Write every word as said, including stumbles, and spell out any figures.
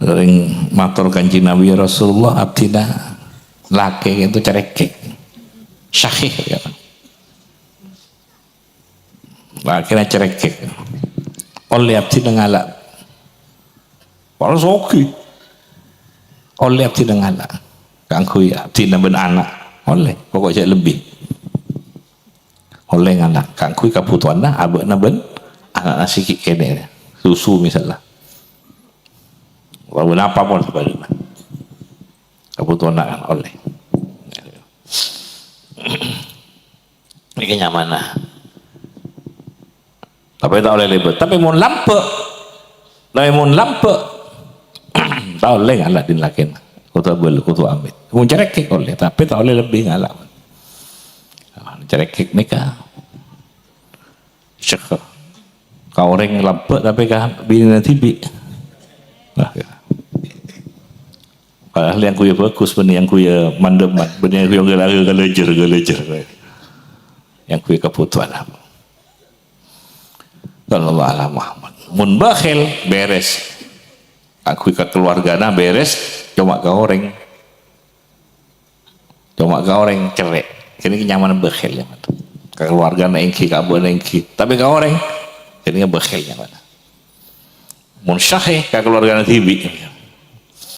Sering mator Kanjeng Nabi, "Ya Rasulullah, abdhina lakè itu cerèkèk." Syahih, ya. Lakèna cerèkèk. Ollè abdhina ngala'. Padahal soghi. Ollè abdhina ngala'. Kaangghuy abdhina bân ana'. Ollè, pokok jhâ' lebbi. Ollè ngala'. Kaangghuy kabhutowanna abâ'na bân ana'na sè ghi' kènè'. Susu misalla. Otabâ napa pon sabhâligghâ. Kabhutowanna kan ollè. Nèka nyamana. Tapè ta' ollè lèbât. Tapè mon lambâ', tapè mon lambâ', ta' ollè ngala' dhin lakèna. Kodhu abâl, kodhu amit. Mon cerèkèk ollè, tapè ta' ollè lebbi ngala'. Cerèkèk nèka. Syekh. Ka orèng lambâ' tapè ka binèna dhibi'. Nah, ya. Padahal yang kuya bagus, bân yang kuya mandem, bân yang kuya gala-, galajâr, galajâr. Yang kuya kabhutowan apa? Sallallahu ala Muhammad. Mun bakhil, bèrès. Kaangghuy ka kaluwargana bèrès, coma ka orèng. Coma ka orèng cerrè'. Kènè' nyamana bakhil, ya. Ka kaluwargana èngghi, ka abâ'na èngghi. Tapè ka orèng, kènè' bakhil nyamana. Mon syahih ka kaluwargana dhibi'.